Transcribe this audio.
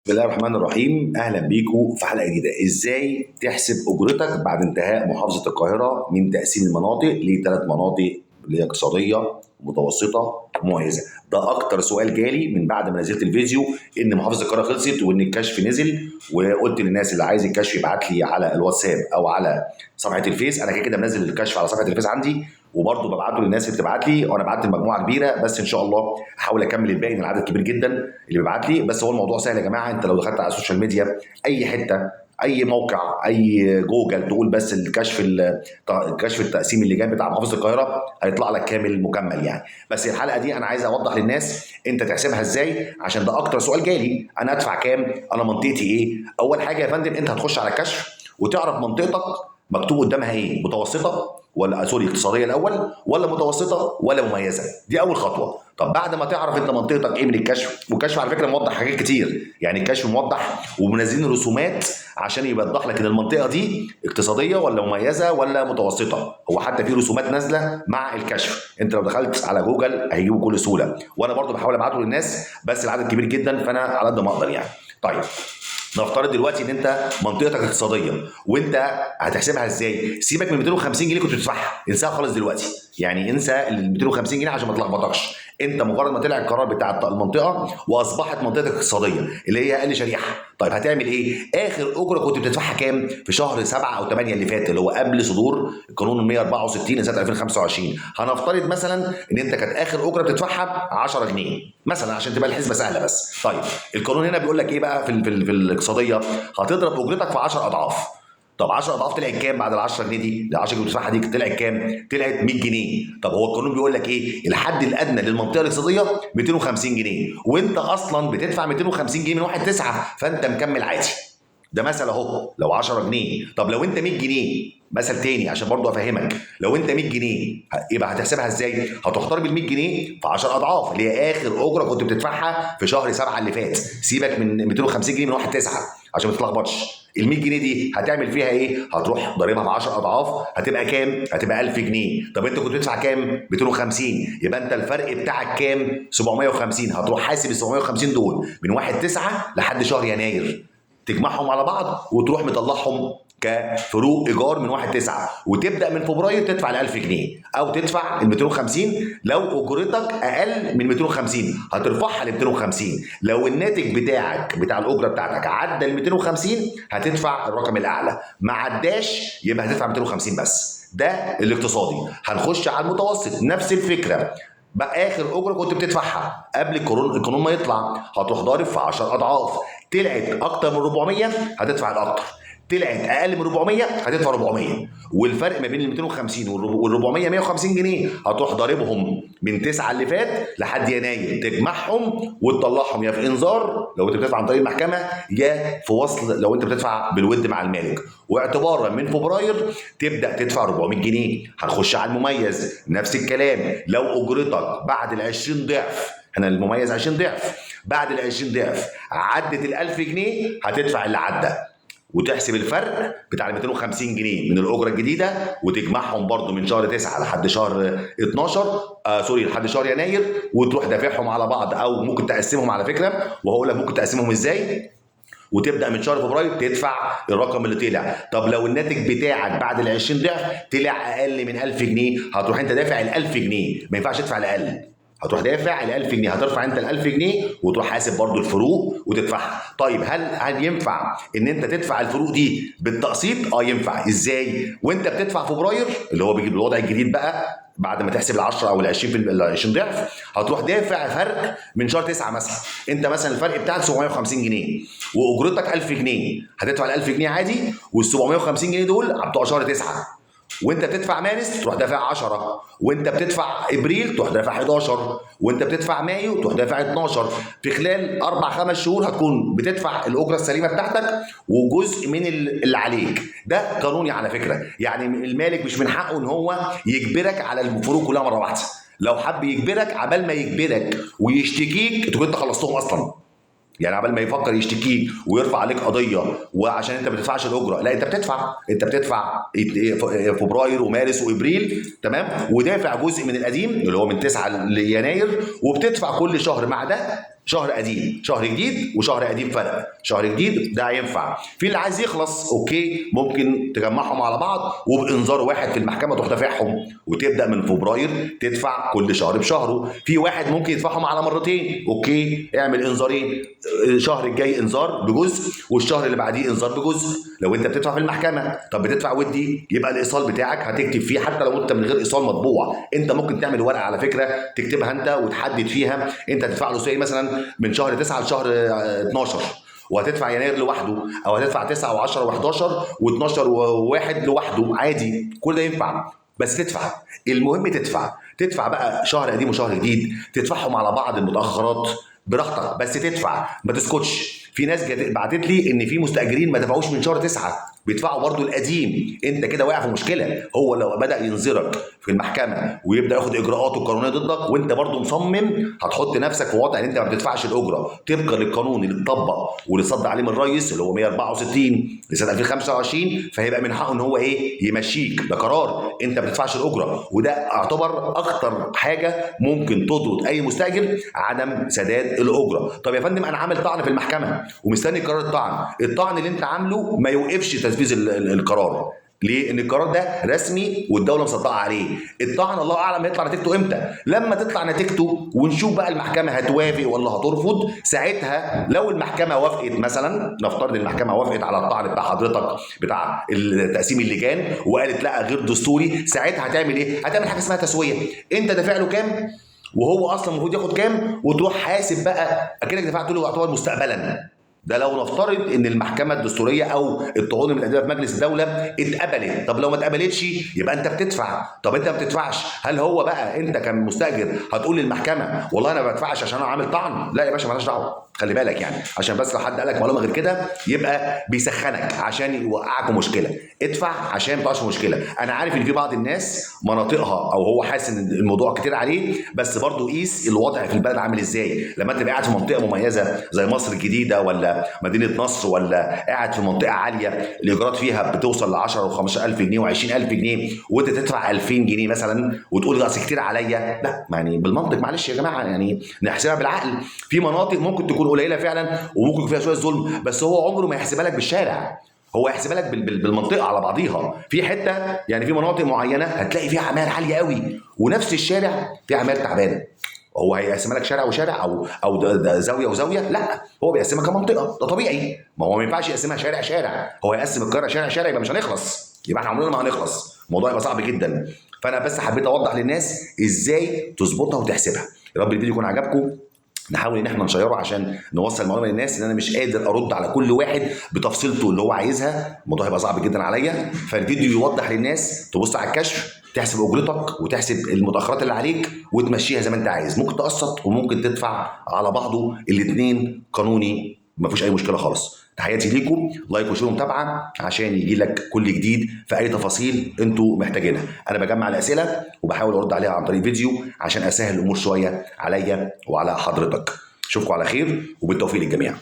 بسم الله الرحمن الرحيم. اهلا بيكم في حلقة جديدة. ازاي تحسب اجرتك بعد انتهاء محافظة القاهرة من تقسيم المناطق لثلاث مناطق اللي هي اقتصادية، متوسطه، مميزة. ده اكتر سؤال جالي من بعد ما نزلت الفيديو ان محافظة القاهرة خلصت وان الكشف نزل، وقلت للناس اللي عايز الكشف يبعت لي على الواتساب او على صفحة الفيس. انا كده كده منزل الكشف على صفحة الفيس عندي، وبرضه ببعته للناس اللي بتبعت لي، وانا بعت لمجموعة كبيرة، بس ان شاء الله هحاول اكمل الباقي لان العدد كبير جدا اللي بيبعت لي. بس هو الموضوع سهل يا جماعة، انت لو دخلت على ال social media اي حتة، اي موقع، اي جوجل، تقول بس الكشف كشف التقسيم اللجان بتاع محافظة القاهرة هيطلع لك كامل مكمل يعني. بس الحلقة دي انا عايز اوضح للناس انت تحسبها ازاي، عشان ده اكتر سؤال جالي. انا ادفع كام؟ انا منطقتي ايه؟ اول حاجة يا فندم، انت هتخش على الكشف وتعرف منطقتك مكتوب قدامها ايه، متوسطه ولا sorry اقتصادية الاول، ولا متوسطه، ولا مميزة. دي اول خطوة. طب بعد ما تعرف انت منطقتك ايه من الكشف، والكشف على فكرة موضح حاجات كتير، يعني الكشف موضح ومنزلين رسومات عشان يوضح لك ان المنطقة دي اقتصادية ولا مميزة ولا متوسطه. هو حتى في رسومات نازله مع الكشف، انت لو دخلت على جوجل هيجيبه بكل سهولة، وانا برضو بحاول ابعته للناس بس العدد كبير جدا، فانا على قد ما اقدر يعني. طيب نفترض دلوقتي ان انت منطقتك اقتصادية، وانت هتحسبها ازاي؟ سيبك من 250 جنيه كنت بتدفعها، انساها خالص دلوقتي، يعني انسى ال 250 جنيه عشان ما تلخبطكش. انت مجرد ما طلع القرار بتاع المنطقة واصبحت منطقتك اقتصادية اللي هي اقل شريحة، طيب هتعمل ايه؟ اخر اجره كنت بتدفعها كام في شهر 7 او 8 اللي فات، اللي هو قبل صدور القانون 164 لسنه 2025؟ هنفترض مثلا ان انت كانت اخر اجره بتدفعها 10 جنيه مثلا، عشان تبقى الحسبة سهلة بس. طيب القانون هنا بيقول لك ايه بقى في الاقتصادية؟ هتضرب اجرتك في 10 اضعاف. طب 10 اضعاف طلعت كام بعد ال 10 جنيه دي؟ ال 10 جنيه بتدفعها دي طلعت كام؟ طلعت 100 جنيه. طب هو القانون بيقول لك ايه؟ الحد الادنى للمنطقة الاقتصادية 250 جنيه، وانت اصلا بتدفع 250 جنيه من 1/9، فانت مكمل عادي. ده مثل اهو، لو 10 جنيه. طب لو انت 100 جنيه مثل تاني عشان برضو افهمك، لو انت 100 جنيه يبقى هتحسبها ازاي؟ هتحترم ال 100 جنيه في 10 اضعاف اللي هي اخر اجره كنت بتدفعها في شهر 7 اللي فات. سيبك من 250 جنيه من 1/9 عشان ما تتلخبطش. ال 100 جنيه دي هتعمل فيها ايه؟ هتروح ضاربها في 10 اضعاف، هتبقى كام؟ هتبقى 1000 جنيه. طب انت كنت بتدفع كام؟ 250، يبقى انت الفرق بتاعك كام؟ 750. هتروح حاسب ال 750 دول من 1/9 لحد شهر يناير، تجمعهم على بعض وتروح مطلعهم كفروق ايجار من 1/9، وتبدا من فبراير تدفع ال 1000 جنيه او تدفع ال 250. لو اجرتك اقل من 250 هترفعها ل 250، لو الناتج بتاعك بتاع الاجرة بتاعتك عدى ال 250 هتدفع الرقم الاعلى، ما عداش يبقى هتدفع 250 بس. ده الاقتصادي. هنخش على المتوسط، نفس الفكرة بقى. اخر اجره كنت بتدفعها قبل القانون ما يطلع هتروح ضارب في 10 اضعاف، طلعت اكتر من 400 هتدفع الاكتر، طلعت اقل من 400 هتدفع 400، والفرق ما بين ال 250 وال 400 150 جنيه هتروح ضاربهم من 9 اللي فات لحد يناير، تجمعهم وتطلعهم يا في انذار لو انت بتدفع عن طريق المحكمة، يا في وصل لو انت بتدفع بالود مع المالك. واعتبارا من فبراير تبدا تدفع 400 جنيه. هنخش على المميز، نفس الكلام. لو اجرتك بعد ال 20 ضعف، احنا المميز 20 ضعف، بعد ال 20 ضعف عدت ال 1000 جنيه هتدفع اللي عدى، وتحسب الفرق بتاع ال 250 جنيه من الاجرة الجديدة وتجمعهم برضو من شهر 9 لحد شهر 12، سوري لحد شهر يناير، وتروح دافعهم على بعض، او ممكن تقسمهم على فكرة، وهقول لك ممكن تقسمهم ازاي، وتبدا من شهر فبراير تدفع الرقم اللي طلع. طب لو الناتج بتاعك بعد ال 20 ضعف طلع اقل من 1000 جنيه هتروح انت دافع ال 1000 جنيه، ما ينفعش تدفع الاقل، هتروح دافع ال 1000 جنيه، هترفع انت ال 1000 جنيه وتروح حاسب برضو الفروق وتدفعها. طيب هل ينفع ان انت تدفع الفروق دي بالتقسيط؟ ينفع. ازاي؟ وانت بتدفع فبراير اللي هو بيجيب الوضع الجديد بقى بعد ما تحسب ال 10 او ال 20 في ال 20 ضعف، هتروح دافع فرق من شهر 9 مثلا. انت مثلا الفرق بتاعك 750 جنيه واجرتك 1000 جنيه، هتدفع ال 1000 جنيه عادي، وال 750 جنيه دول بتوع شهر 9. وانت بتدفع مارس تروح دافع 10، وانت بتدفع ابريل تروح دافع 11، وانت بتدفع مايو تروح دافع 12. في خلال 4-5 شهور هتكون بتدفع الاجرة السليمة بتاعتك وجزء من اللي عليك. ده قانوني على فكرة، يعني المالك مش من حقه ان هو يجبرك على الفروق كلها مرة واحدة. لو حب يجبرك، عبال ما يجبرك ويشتكيك تكون انت خلصتهم اصلا. يعني عبال ما يفكر يشتكيك ويرفع عليك قضية وعشان انت ما بتدفعش الاجرة، لا انت بتدفع، انت بتدفع فبراير ومارس وابريل، تمام، ودافع جزء من القديم اللي هو من 9 ليناير، وبتدفع كل شهر مع ده شهر قديم، شهر جديد وشهر قديم فرق، شهر جديد ده هينفع. في اللي عايز يخلص okay، ممكن تجمعهم على بعض وبانذار واحد في المحكمة تروح دافعهم وتبدا من فبراير تدفع كل شهر بشهره. في واحد ممكن يدفعهم على مرتين، okay اعمل انذارين، الشهر الجاي انذار بجزء والشهر اللي بعديه انذار بجزء. لو انت بتدفع في المحكمة، طب بتدفع ودي، يبقى الايصال بتاعك هتكتب فيه، حتى لو انت من غير ايصال مطبوع انت ممكن تعمل ورقة على فكرة تكتبها انت وتحدد فيها انت هتدفع له سي مثلا من شهر 9 لشهر 12، وهتدفع يناير لوحده، او هتدفع 9 و10 و11 و12 و1 لوحده، عادي كل ده ينفع، بس تدفع. المهم تدفع، تدفع بقى شهر قديم وشهر جديد، تدفعهم على بعض المتاخرات براحتك، بس تدفع ما تسكتش. في ناس بعتت لي ان في مستاجرين ما دفعوش من شهر 9 بيدفعوا برضو القديم. انت كده واقع في مشكلة. هو لو بدا ينذرك في المحكمة ويبدا ياخد اجراءاته القانونية ضدك وانت برضو مصمم، هتحط نفسك في وضع ان انت ما بتدفعش الاجرة طبقا للقانون اللي اتطبق واللي صدق عليه من الرئيس اللي هو 164 لسنه 2025، فهيبقى من حقه ان هو ايه يمشيك. ده قرار انت ما بتدفعش الاجرة، وده اعتبر اخطر حاجة ممكن تطرد اي مستاجر، عدم سداد الاجرة. طب يا فندم انا عامل طعن في المحكمة ومستني قرار الطعن، الطعن اللي انت عامله ما يوقفش تنفيذ القرار. ليه؟ ان القرار ده رسمي والدولة مصدقه عليه. الطعن الله اعلم هيطلع نتيجته امتى. لما تطلع نتيجته ونشوف بقى المحكمة هتوافق ولا هترفض. ساعتها لو المحكمة وافقت، مثلا نفترض المحكمة وافقت على الطعن بتاع حضرتك بتاع تقسيم اللجان وقالت لا غير دستوري، ساعتها هتعمل ايه؟ هتعمل حاجة اسمها تسويه. انت دافع له كام وهو اصلا المفروض ياخد كام، وتروح حاسب بقى اكنك دفعت له يعتبر مستقبلا. ده لو نفترض ان المحكمة الدستورية او الطعون اللي متقدمة في مجلس الدولة اتقبلت. طب لو ما اتقبلتش يبقى انت بتدفع. طب انت ما بتدفعش، هل هو بقى انت كمستاجر هتقول للمحكمة والله انا ما بدفعش عشان انا عامل طعن؟ لا يا باشا مالهاش دعوه، خلي بالك يعني، عشان بس لو حد قالك معلومة غير كده يبقى بيسخنك عشان يوقعك في مشكلة. ادفع عشان ما تقعش في مشكلة. انا عارف ان في بعض الناس مناطقها او هو حاسس ان الموضوع كتير عليه، بس برضه قيس الوضع في البلد عامل ازاي. لما انت تبقى قاعد في منطقة مميزة زي مصر الجديدة ولا مدينة نصر، ولا قاعد في منطقة عالية الايجارات فيها بتوصل ل 10 و15000 جنيه و20000 جنيه، وانت تدفع 2000 جنيه مثلا وتقول ده اصل كتير عليا، لا يعني بالمنطق معلش يا جماعة، يعني نحسبها بالعقل. في مناطق ممكن تكون قليله فعلا وممكن يكون فيها شوية ظلم، بس هو عمره ما يحسبها لك بالشارع، هو يحسبها لك بالمنطقة على بعضيها. في حتة يعني في مناطق معينة هتلاقي فيها عماير عالية قوي، ونفس الشارع فيه عماير تعبانة. هو هيقسمها لك شارع وشارع او زاوية وزاويه؟ لا، هو بيقسمها كمنطقه، ده طبيعي. ما هو ما ينفعش يقسمها شارع شارع، هو يقسم القاهرة شارع شارع يبقى مش هنخلص، يبقى احنا عمرنا ما هنخلص، الموضوع يبقى صعب جدا. فانا بس حبيت اوضح للناس ازاي تظبطها وتحسبها. يا رب الفيديو يكون عجبكم، نحاول ان احنا نشيره عشان نوصل المعلومة للناس، ان انا مش قادر ارد على كل واحد بتفصيلته اللي هو عايزها، الموضوع هيبقى صعب جدا عليا. فالفيديو يوضح للناس، تبص على الكشف، تحسب اجرتك وتحسب المتاخرات اللي عليك وتمشيها زي ما انت عايز. ممكن تقسط وممكن تدفع على بعضه، الاثنين قانوني ما فيش اي مشكلة خالص. تحياتي ليكم، like و share ومتابعة عشان يجي لك كل جديد في اي تفاصيل انتوا محتاجينها. انا بجمع الاسئلة وبحاول ارد عليها عن طريق فيديو عشان اسهل الامور شوية عليا وعلى حضرتك. اشوفكم على خير وبالتوفيق للجميع.